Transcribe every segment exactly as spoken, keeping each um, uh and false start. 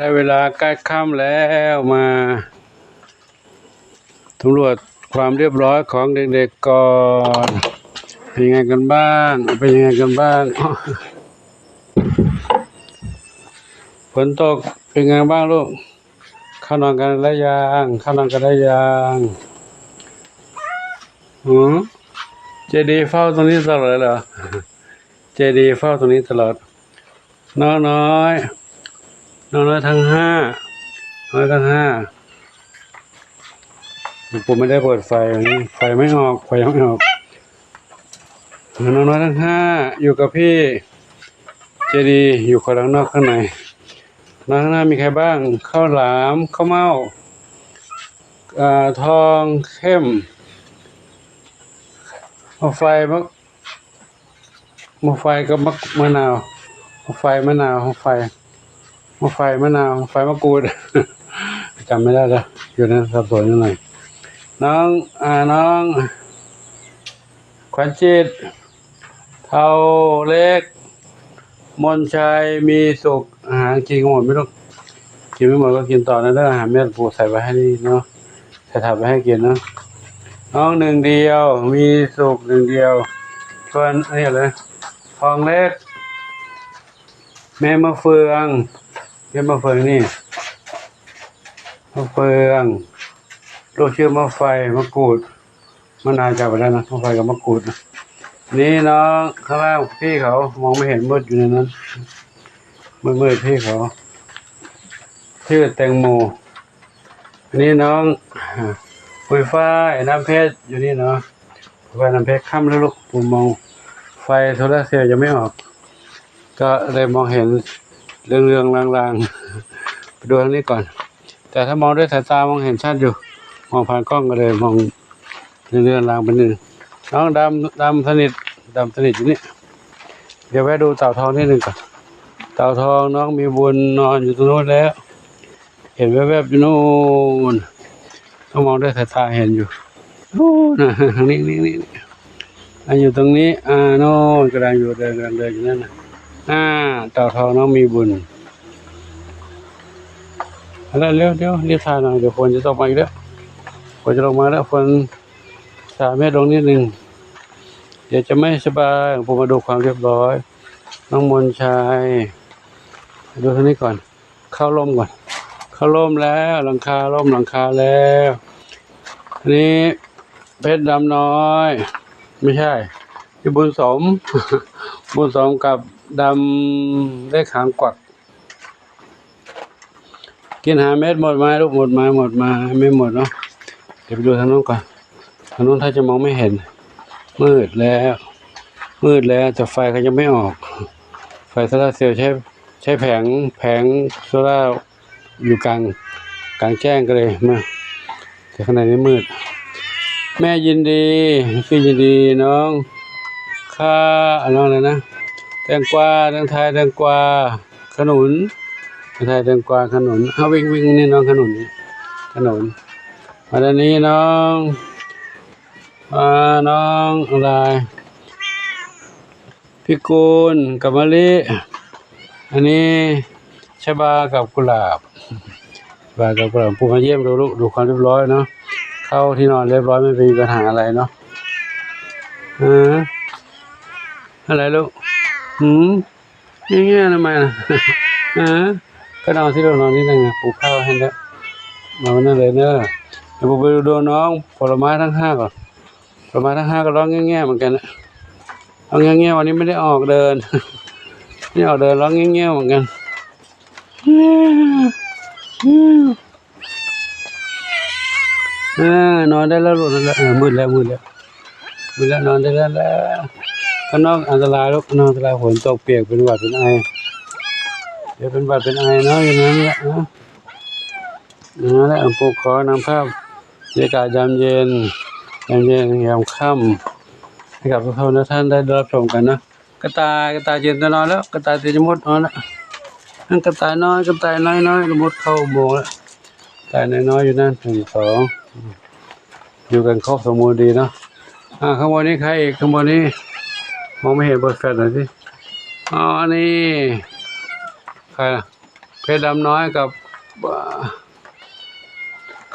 ได้เวลาใกล้ค่ำแล้ว มาสำรวจความเรียบร้อยของเด็กๆก่อน เป็นยังไงกันบ้าง เป็นยังไงกันบ้าง ฝนตก เป็นไงบ้างลูก เข้านอนกันแล้วยัง เข้านอนกันแล้วยัง หือ เจดีเฝ้าตรงนี้ตลอดเลยเหรอ เจดีเฝ้าตรงนี้ตลอด น้องน้อย น้องน้อยทั้งห้า น้อยทั้งห้า ผมไม่ได้เปิดไฟ ไฟไม่ออก ไฟยังไม่ออก น้องน้อยทั้งห้า อยู่กับพี่ เจดีอยู่คนละนอกข้างใน น้องข้างหน้ามีใครบ้าง ข้าวหลาม ข้าวเม่า อ่า ทองเข้ม หม้อไฟ หม้อ หม้อไฟกับมะ มะนาว หม้อไฟ มะนาว หม้อไฟ หม้อไฟ มะนาว หม้อไฟ มะกรูด จำไม่ได้แล้ว อยู่ในสับสนนิดหน่อย น้อง อ่า น้อง ขวัญจิต เทาเล็ก มนชัย มีสุข อาหารกินกันหมดไหมลูก กินไม่หมดก็กินต่อนะเด้อ อาหารแม่ปูใส่ไว้ให้นี่เนาะ ใส่ถาดไว้ให้กินเนาะ น้องหนึ่งเดียว มีสุขหนึ่งเดียว ส่วนนี่เลย ทองเล็ก แม่มะเฟือง แม่มะเฟืองนี่ มะเฟือง ลูกชื่อมะไฟ มะกรูด มะนาวจับไปแล้วนะ มะไฟกับมะกรูดนะ นี่น้อง ข้างล่างพี่เขา มองไม่เห็น มืดอยู่ในนั้น มืดๆ พี่เขา ชื่อแตงโม อันนี้น้อง อ่า ปุยฝ้าย น้ำเพชร อยู่นี่เนาะ ปุยฝ้าย น้ำเพชร ค่ำแล้วลูก ผมมองไฟโซลาร์เซลล์ยังไม่ออก ก็เลยมองเห็นเรืองๆ ลางๆ ไปดูทางนี้ก่อน แต่ถ้ามองด้วยสายตามองเห็นชัดอยู่ มองผ่านกล้องก็เลยมองเรืองๆ ลางๆ ไปนิดนึง น้องดำ ดำสนิท ดำสนิทอยู่นี่ เดี๋ยวแวะดูเต่าทองนิดนึงก่อน เต่าทองน้องมีบุญนอนอยู่ตรงนู้นแล้ว เห็นแวบๆ อยู่นู่น ต้องมองด้วยสายตาเห็นอยู่ นู่นนะ นี่ นี่ นี่ นี่ อ่ะ อยู่ตรงนี้ อ่า โน่นกำลังอยู่ เดิน กำลังเดินอยู่นั่นน่ะ อ่า เต่าทองน้องมีบุญ แล้วเร็วเร็ว รีบถ่ายหน่อย เดี๋ยวฝนจะตกมาอีกแล้ว ฝนจะลงมาแล้ว ฝน สามเมตรลงนิดนึง เดี๋ยวจะไม่สบาย ผมมาดูความเรียบร้อย น้องมนชัย ดูทางนี้ก่อน เข้าร่มก่อน เข้าร่มแล้ว หลังคาร่ม หลังคาแล้ว อันนี้เพชรดำน้อย ไม่ใช่ พี่บุญสม บุญสมกับดำเล็กหางกวัก กินหาเม็ดหมดไหมลูก หมดไหม หมดไหม ไม่หมดเนาะ เดี๋ยวไปดูทางนู้นก่อน ทางนู้นถ้าจะมองไม่เห็น มืดแล้ว มืดแล้ว แต่ไฟเขายังไม่ออก ไฟโซลาร์เซลล์ใช้ ใช้แผง แผงโซลาร์อยู่กลาง กลางแจ้งก็เลยมา แต่ข้างในนี่มืด แม่ยินดี พี่ยินดีน้อง ค่ะ น้องอะไรนะ แตงกวา แตงไทย แตงกวา ขนุน แตงไทย แตงกวา ขนุน เอาวิ่ง วิ่งนี่น้อง ขนุน ขนุน มาด้านนี้น้อง อ่า น้องอะไร พิกูลกับมะลิ อันนี้ชบากับกุหลาบ ชบากับกุหลาบ ปู่มาเยี่ยมดูลูก ดูความเรียบร้อยเนาะ เข้าที่นอนเรียบร้อย ไม่มีปัญหาอะไรเนาะ เออ อะไรลูก หืม เงี้ยๆ ทำไมล่ะ เออ ก็นอนที่เรานอนนี่นั่นไง ปูข้าวให้แล้ว นอนนั่นเลยเนอะ เดี๋ยวผมไปดูน้องผลไม้ทั้งห้าก่อน ผลไม้ทั้งห้าก็ร้องแง่ๆ เหมือนกันนะ ร้องแง่ๆ วันนี้ไม่ได้ออกเดิน ไม่ได้ออกเดิน ร้องแง่ๆ เหมือนกัน อ่า นอนได้แล้วลูก นอนแล้ว เออ มืดแล้ว มืดแล้ว มืดแล้ว นอนได้แล้ว ข้างนอกอันตรายลูก ข้างนอกอันตราย ฝนตกเปียก เป็นหวัดเป็นไอ เดี๋ยวเป็นหวัดเป็นไอเนาะ อย่างนั้นแหละเนาะ อย่างนั้นแหละ ผมขอนำภาพบรรยากาศยามเย็น ยามเย็น ยามค่ำ ให้กับทุกท่านได้รับชมกันนะ กระต่าย กระต่ายเตรียมตัวนอนแล้ว กระต่ายเตรียมจะมุดนอนแล้ว นั่นกระต่ายน้อย กระต่ายน้อยๆ จะมุดเข้าอุโมงค์แล้ว กระต่ายน้อยๆ อยู่นั่น หนึ่ง สอง อยู่กันครบสมบูรณ์ดีเนาะ อ่า ข้างบนนี้ใครอีก ข้างบนนี้ มองไม่เห็น เปิดแฟลชหน่อยสิ อ๋อ นี่ ใครล่ะ เพชรดำน้อยกับ เอ่อ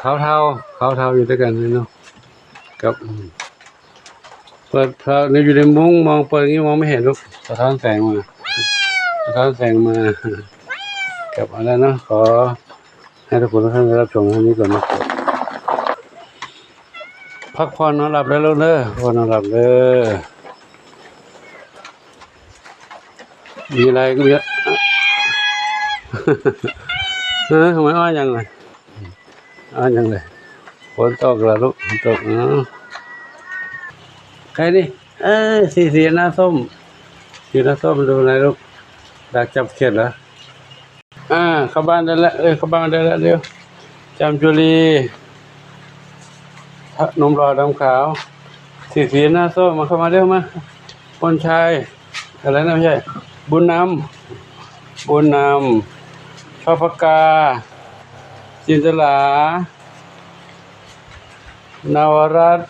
ขาวเทา ขาวเทาอยู่ด้วยกันนี่เนาะ ครับ อืม เปิด เอ่อ นี่อยู่ในมุ้ง มองเปิดอย่างนี้มองไม่เห็นลูก สะท้อนแสงมา สะท้อนแสงมา ครับ เอาละเนาะ ขอให้ทุกคนทุกท่านได้รับชมเท่านี้ก่อนนะครับ พักผ่อนนอนหลับแล้วลูกเด้อ พักผ่อนนอนหลับเด้อ มีอะไรก็มี เออ ทำไมอ้อนจังเลย อ้อนจังเลย ฝนตกเหรอลูก ฝนตก อ๋อ ใครนี่ เอ้ย สีสีหน้าส้ม สีหน้าส้มดูอะไรลูก ดักจับเขียดเหรอ อ่า เข้าบ้านได้แล้ว เอ้ย เข้าบ้านได้แล้ว เร็ว จามจุลี หนุ่มหล่อดำขาว สีสีหน้าส้ม มาเข้ามาเร็วมา พลชัย อะไรนะ ไม่ใช่ บุญนำ บุญนำ ชอบปากกา จินตลา นวรัตน์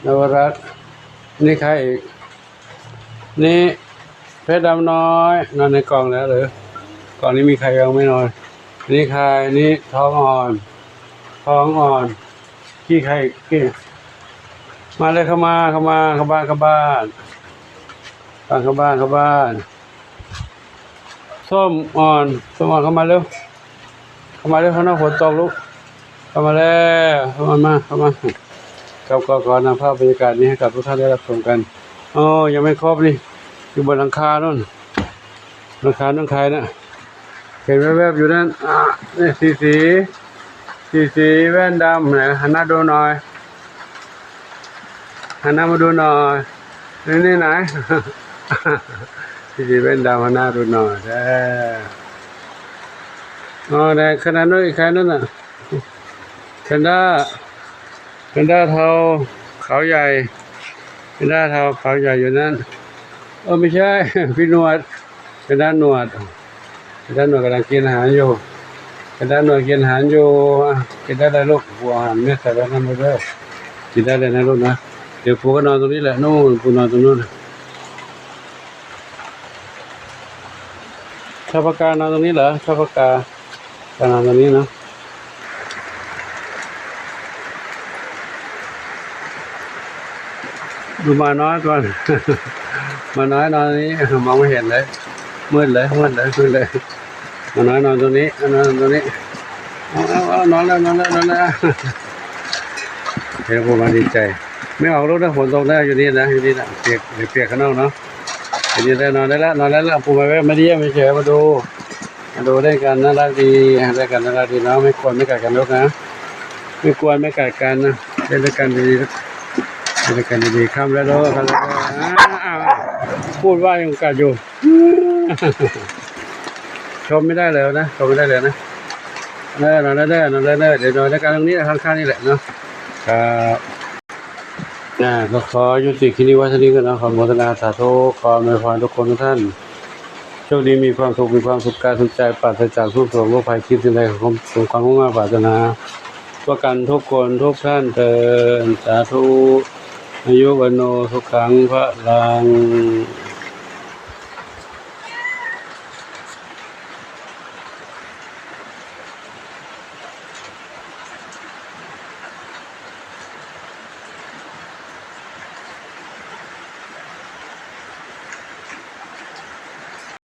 นวรัตน์ นี่ใครอีก นี่เพชรดำน้อย นอนในกล่องแล้วหรือ กล่องนี้มีใครยังไม่นอน นี่ใคร นี่ท้องอ่อน ท้องอ่อน ขี้ใครขี้ มาเลย เข้ามา เข้ามา เข้าบ้าน เข้าบ้าน เข้าบ้าน เข้าบ้าน เข้าบ้าน ส้มอ่อน ส้มอ่อน เข้ามาเร็ว เข้ามาเร็ว ข้างนอกฝนตกลูก เข้ามาแล้ว เข้ามา มา เข้ามา ครับ ก็ขอนำภาพบรรยากาศนี้ให้กับทุกท่านได้รับชมกัน อ๋อ ยังไม่ครบนี่ อยู่บนหลังคานู่น หลังคานู่นใครนะ เห็นแวบๆอยู่นั่น อ่ะ นี่สีสี สีสีแว่นดำนะ หันหน้าดูหน่อย หันหน้ามาดูหน่อย นี่ นี่ไหน สีสีแว่นดำ หันหน้าดูหน่อย เออ อ๋อ ในขณะนู้นอีกใครนั่นน่ะ แพนด้า แพนด้าเทา ขาวใหญ่ แพนด้าเทา ขาวใหญ่อยู่นั่น เออ ไม่ใช่ พี่หนวด แพนด้าหนวด แพนด้าหนวดกำลังกินอาหารอยู่ แพนด้าหนวดกินอาหารอยู่ อ่ะ กินได้เลยลูก ปูเอาอาหารเม็ดใส่ไว้นั่นเลยเด้อ กินได้เลยนะลูกนะ เดี๋ยวปูก็นอนตรงนี้แหละ นู่น ปูนอนตรงนู้น ชอบปากกานอนตรงนี้เหรอ ชอบปากกา ปากกานอนตรงนี้เนาะ ดูหมาน้อยก่อน หมาน้อยนอนตรงนี้ มองไม่เห็นเลย มืดเลย มืดเลย มืดเลย หมาน้อยนอนตรงนี้ นอนตรงนี้ เอา เอา เอา นอนแล้ว นอนแล้ว นอนแล้ว เห็นปูมาดีใจ ไม่ออกลูกนะ ฝนตกนะ อยู่นี่นะ อยู่นี่นะ เปียก เดี๋ยวเปียกข้างนอกเนาะ อยู่นี่ได้ นอนได้แล้ว นอนได้แล้ว ปูมาแวะมาเยี่ยมเฉยๆ มาดู มาดูเล่นกัน น่ารักดี เล่นกันน่ารักดีเนาะ ไม่กวนไม่กัดกันลูกนะ ไม่กวนไม่กัดกันนะ เล่นด้วยกันดีๆ เล่นด้วยกันดีๆ ค่ำแล้วเด้อ ค่ำแล้วเด้อ อ้าว พูดว่ายังกัดอยู่ ชมไม่ได้เลยนะ ชมไม่ได้เลยนะ เออ นอนได้เด้อ นอนได้เด้อ เดี๋ยวนอนด้วยกันตรงนี้แหละ ข้างๆ นี่แหละเนาะ ครับ อ่า ก็ขอยุติคลิปนี้ไว้เท่านี้ก่อนเนาะ ขออนุโมทนาสาธุ ขออำนวยพรทุกคนทุกท่าน โชคดีมีความสุข มีความสุขกายสุขใจ ปราศจากทุกข์โศกโรคภัย คิดสิ่งใดขอสมความมุ่งมา่ปรารถนา ทั่วกันทุกคนทุกท่านเทอญ สาธุ อายุวัณโณ สุขัง พลัง